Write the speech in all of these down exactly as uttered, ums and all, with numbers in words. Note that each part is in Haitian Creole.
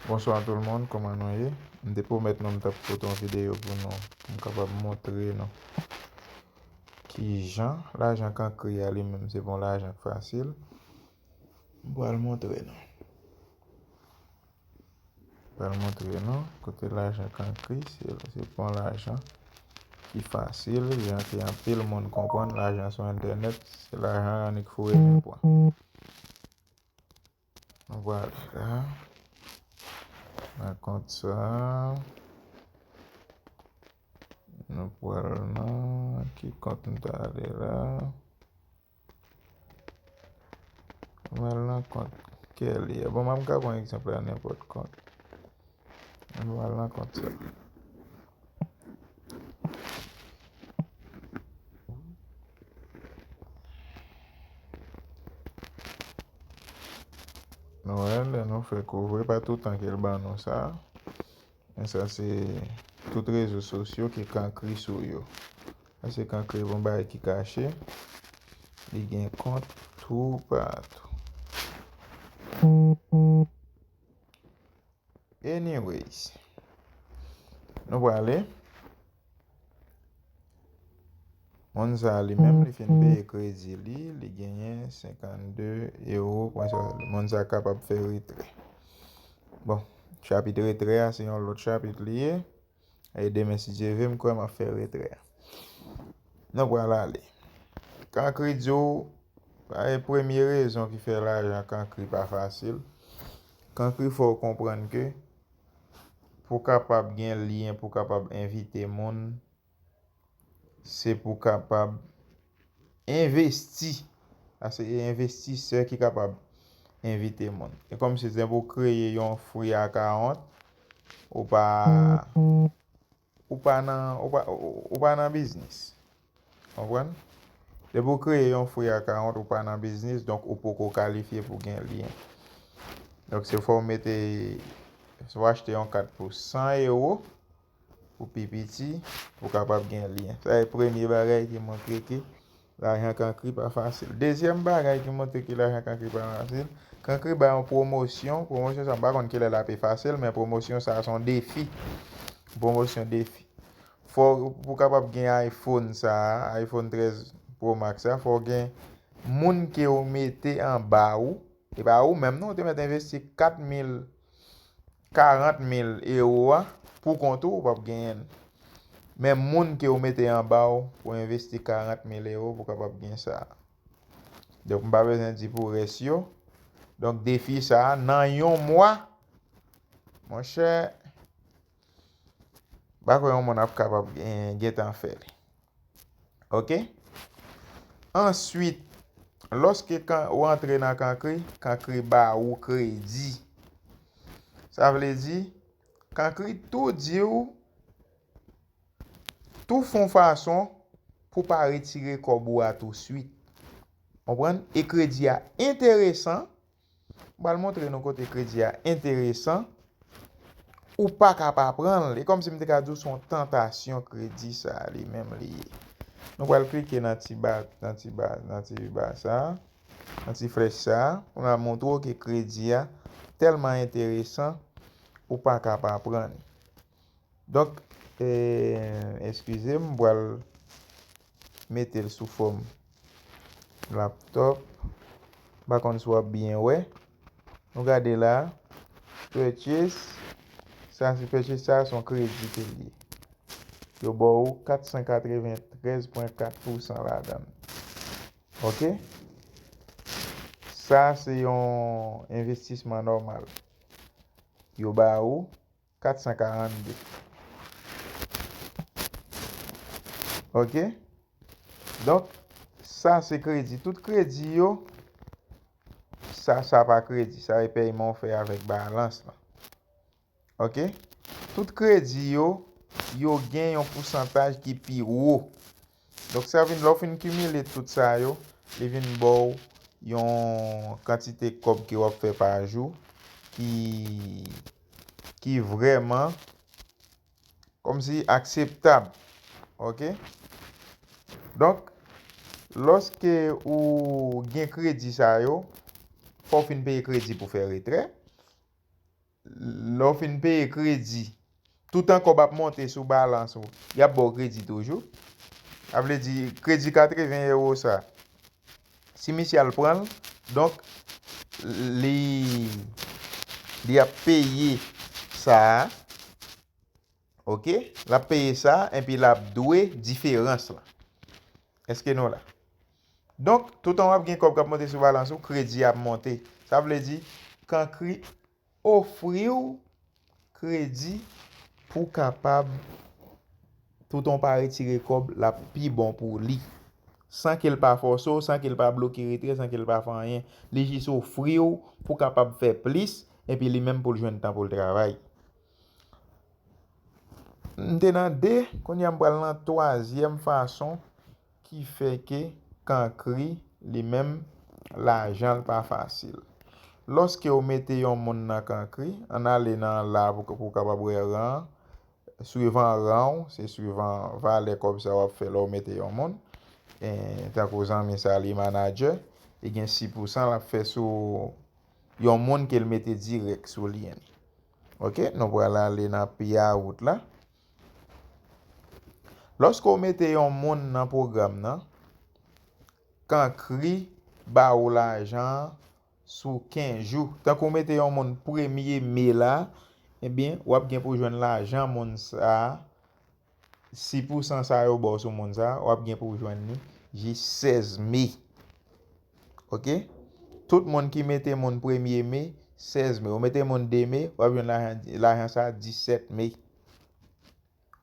Bonswa tout moun, kòman nou ye? M te pwomèt nou m t ap pote yon videyo pou nou, pou m kapab montre nou kijan lajan kankri a li menm se pa yon lajan k fasil. M pral montre nou. M pral montre nou kote lajan kankri, se, se pa yon lajan ki fasil, jan ke anpil moun konprann, lajan sou entènèt, se lajan annik foure nan pwa. Nou pral la. Nan kont sa. Nou pral nan ki kont nou ta ale la? Nou al nan kont Kelly a. Bon, m ap ka pran egzanp la, nenpòt kont. Nou al nan kont sa. Nou wè, lè nou fè kouvri, pa toutan ke l ban nou sa. Men sa se tout rezo sosyo ke kankri sou yo. Sa se kankri, bon, bagay ki kache. Li gen kont toupatou. Anyways, nou prale. Moun sa li menm, li fin peye kredi li, li genyen senkannde ewo. Moun sa kapab fè retrè. Bon, chapit retrè a se yon lòt chapit li ye. E demen, si Dye vle, m kwè m ap fè retrè a. Nou pral ale. Kankri di w, pa e premye rezon ki fè lajan kankri pa fasil. Kankri fè w konprann ke pou w kapab gen lyen, pou w kapab envite moun, se pou w kapab envesti. Sa se envestisè ki kapab envite moun. E kòmsi se pou w kreye yon free account, ou pa, ou pa nan, ou pa, ou, ou pa nan biznis. Konprann? Depi w kreye yon free account, ou pa nan biznis, donk ou poko kalifye pou gen lyen. Donk se fò w mete, se w achte yon kat pou san ewo, pou pi piti, pou kapab gen lyen. Sa e premye bagay ki montre ke lajan kankri pa fasil. Dezyèm bagay ki montre ke lajan kankri pa fasil, kankri bay yon pwomosyon. Pwomosyon sa, m pa konn kilè l ap efase l, men pwomosyon sa se yon defi. Pwomosyon defi. Fò, pou kapab gen iPhone sa, iPhone trèz Pro Max sa, fò gen moun ke w mete anba ou. E pa ou menm non, ou te mèt envesti kat mil, karant mil ewo a pou kont ou, ou p ap genyen l. Men moun ke w mete anba w pou envesti karant mil ewo pou kapab gen sa. Donk, m pa bezwen di pou rès yo. Donk, defi sa a, nan yon mwa, monchè, m pa kwè yon moun ap kapab gen, gentan fè li. Oke? Answit, lòske kan, ou antre nan kankri, kankri ba ou kredi. Sa vle di, kankri tou di w, tou fè yon fason pou w pa retire kòb ou a touswit. Konprann? E kredi a enteresan, m pral montre nou kote kredi a enteresan, ou pa ka pa pran l. E kòmsi m te ka di w se yon tantasyon kredi sa a li menm li ye. Nou pral klike nan ti ba, nan ti ba, nan ti ba sa a, nan ti flèch sa a, pou n al montre w ke kredi a tèlman enteresan, ou pa ka pa pran li. Donk, eh, eskize m, m pral mete l sou fòm laptop. M pa konn si w ap byen wè. Nou gade la, purchase, sa se purchase, sa se yon kredi ke l ye. Yo ba w kat san katreventrèz pwen kat pousan ladan l. Oke? Sa se yon envestisman nòmal. Yo ba ou kat san karannde. Oke? Donk, sa se kredi. Tout kredi yo, sa, sa pa kredi. Sa e pèyman w fè avèk balans lan. Oke? Tout kredi yo, yo gen yon pousantaj ki pi wo. Donk, sa vin, lè w fin kimile tout sa yo, li vin ba w yon kantite kòb ke w ap fè pa jou ki, ki vrèman kòmsi akseptab. Oke? Donk, lòske ou gen kredi sa yo, fò w fin peye kredi pou fè retrè. Lè w fin peye kredi, toutan kòb ap monte sou balans ou, y ap ba w kredi toujou. Sa vle di, kredi katreven ewo sa, si misye al pran l, donk, li, li ap peye sa a, oke? L ap peye sa a, epi l ap dwe diferans lan. Èske nou la? Donk, toutan w ap gen kòb k ap monte sou balans ou, kredi ap monte. Sa vle di, Cancri ofri w kredi pou w kapab, toutan w pa retire kòb, l ap pi bon pou li. San ke l pa fòse w, san ke l pa bloke retrè, san ke l pa fè anyen. Li jis ofri w pou w kapab fè plis, epi li menm pou l jwenn tan pou l travay. M te nan de, kounye a m pral nan twazyèm fason ki fè ke Cancri, li menm, lajan l pa fasil. Lòske w mete yon moun nan Cancri, ann ale nan la pou, pou w kapab wè ran an. Swivan ran w, se swivan valè kòb sa w ap fè lè w mete yon moun. E, tankou zanmi sa, li manadjè, li gen sis pousan l ap fè sou yon moun ke l mete dirèk sou li an. Oke, nou pral ale nan payout la. Lòske w mete yon moun nan pwogram nan, Cancri ba ou lajan an sou kenz jou. Tankou w mete yon moun premye me la, ebyen, w ap gen pou jwenn lajan moun sa a, sis pousan sa yo ba w sou moun sa a, w ap gen pou jwenn li jis sèz me. Oke? Tout moun ki mete moun premye me, sèz me. Ou mete moun de me, w ap jwenn lajan, lajan sa a disèt me.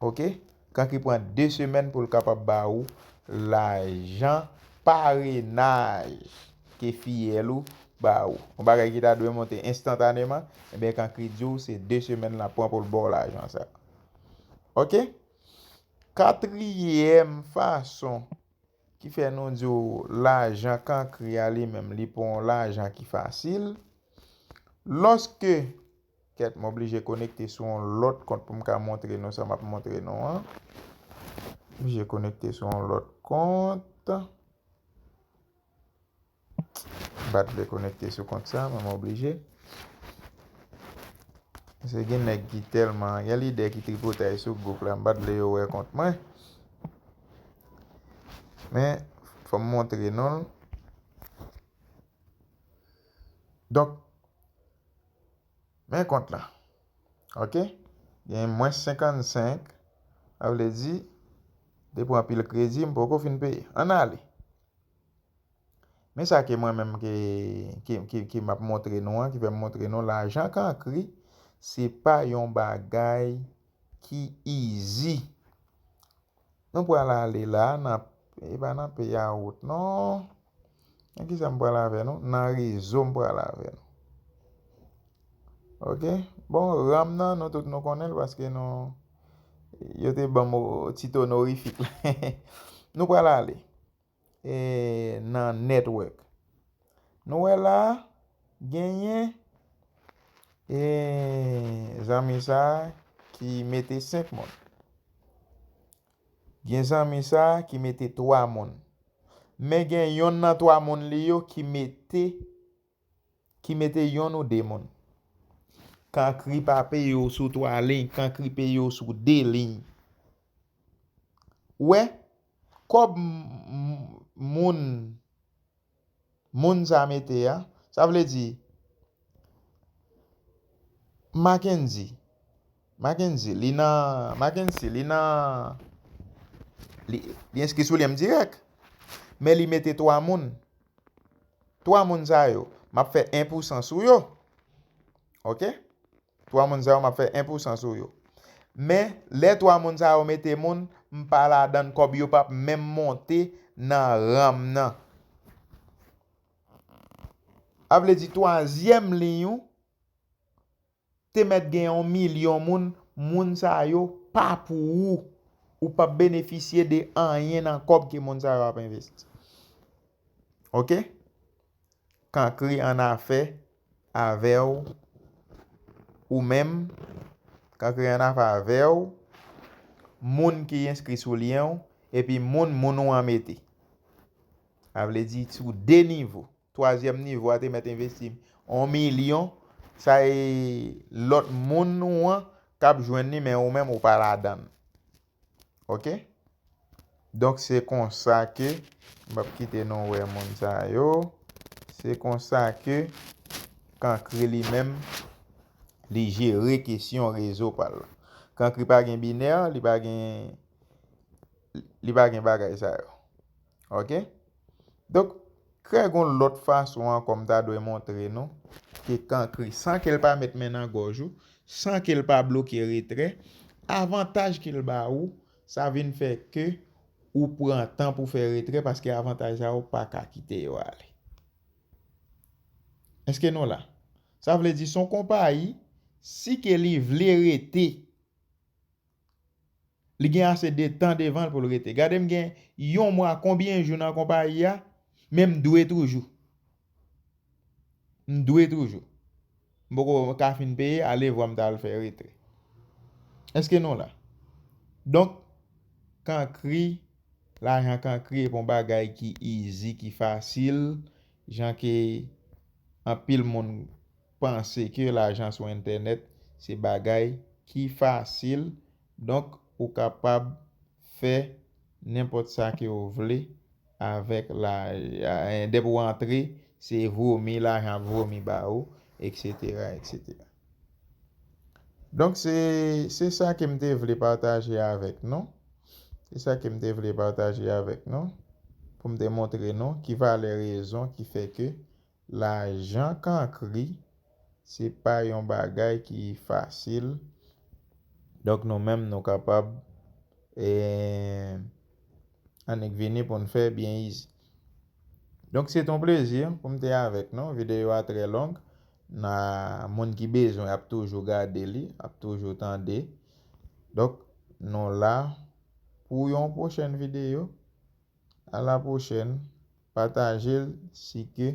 Oke? Cancri pran de semèn pou l kapab ba ou lajan parenaj ke fiyèl ou ba ou. Yon bagay ki ta dwe monte enstantaneman, ebyen, Cancri di w se de semèn l ap pran pou l ba w lajan sa. Oke? Katriyèm fason ki fè nou di w lajan Cancri a li menm, li pa yon lajan ki fasil. Lòske, kèt, m oblije konekte sou yon lòt kont pou m ka montre nou sa m ap montre nou an. M oblije konekte sou yon lòt kont. M pa t vle konekte sou kont sa, men m oblije. Paske gen nèg ki tèlman, gen lidè ki tripotay sou gwoup la, m pa t vle yo wè kont mwen. Men, fò m montre nou l. Donk, men kont la. Oke? Gen mwens senkannsenk, sa vle di, depi w anpil kredi, m poko fin peye. Ann ale. Men sa ke mwen menm ke, ke, ke, ke m ap montre nou an, ki fè m montre nou lajan Cancri, se pa yon bagay ki easy. Nou pral ale la, nan, e pa nan payout, non. Nan kisa m pral avè nou? Nan rezo m pral avè nou. Oke? Bon, ram nan, nou tout nou konnen l paske nou, yo te ban m o-, tit onorifik la. Nou pral ale. E, nan network. Nou wè la, genyen, e, zanmi sa ki mete senk moun. Gen zanmi sa ki mete twa moun. Men gen yonn nan twa moun li yo ki mete, ki mete yonn ou de moun. Cancri pa peye w sou twa liy, Cancri peye w sou de liy. Ou wè, kòb m-, m-, moun, moun sa mete a, sa vle di, Mackenzie, Mackenzie, li nan, Mackenzie, li nan, li, li enskri sou li menm dirèk. Men li mete twa moun. Twa moun sa yo, m ap fè en pousan sou yo. Oke? Twa moun sa yo, m ap fè en pousan sou yo. Men, lè twa moun sa yo mete moun, m pa ladan l, kòb yo p ap menm monte nan ram nan. A vle di, twazyèm liy ou, te mèt gen yon milyon moun, moun sa yo pa pou ou. Ou p ap benefisye de anyen nan kòb ke moun sa yo ap envesti. Oke? Cancri annafè avè w, ou menm, Cancri annafè avè w, moun ki enskri sou lyen w, epi moun, moun ou an mete. Sa vle di sou de nivo. Twazyèm nivo a te mèt envesti yon milyon, sa e lòt moun ou an k ap jwenn li, men ou menm ou pa ladan l. Ok? Donk, se konsa ke, m ap kite nou wè moun sa yo. Se konsa ke Kankri li menm, li jere kesyon rezo pa l la. Kankri pa gen binè, li pa gen, li pa gen bagay sa yo. Ok? Donk, krè gon lòt fason ankò m ta dwe montre nou ke Kankri, san ke l pa met men nan gòj ou, san ke l pa bloke retrè, avantaj ke l ba ou, sa vin fè ke ou pran tan pou fè retrè, paske avantaj sa yo pa ka kite yo ale. Èske nou la? Sa vle di, se yon konpayi, si ke li vle rete, li gen ase de tan devan l pou l rete. Gade, m gen yon mwa, konbyen jou nan konpayi a, men m dwe toujou. M dwe toujou. M poko ka fin peye, alevwa m ta al fè retrè. Èske nou la? Donk, Kankri, lajan Kankri e pa yon bagay ki easy, ki fasil, jan ke anpil moun panse ke lajan sou entènèt se bagay ki fasil. Donk, ou kapab fè nenpòt sa ke w vle avèk la, eh, depi w antre, se vomi, lajan ap vomi ba ou, et cetera, et cetera. Donk, se, se sa ke m te vle pataje avèk nou. Se sa ke m te vle pataje avèk nou, pou m te montre nou ki valè rezon ki fè ke lajan Kankri, se pa yon bagay ki fasil. Donk, nou menm, nou kapab, eh, annik vini pou n fè byen easy. Donk, se t on plezi pou m te avèk nou. Videyo a trè long. Na moun ki bezwen ap toujou gade li, ap toujou tande. Donk, nou la pou yon pwochèn videyo. A la pwochèn. Pataje l si ke,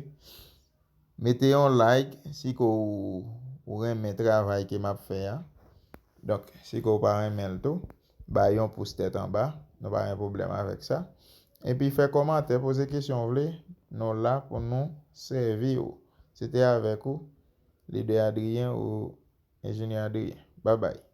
mete yon like si ke w, ou renmen travay ke m ap fè a. Donk, si ke w pa renmen l tou, bay yon pous tèt anba. Nou pa gen pwoblèm avèk sa. Epi fè kòmantè, poze kesyon w vle. Nou la pou nou sèvi w. Se te avèk ou, Lidè Adrien ou Enjenyè Adrien. Babay.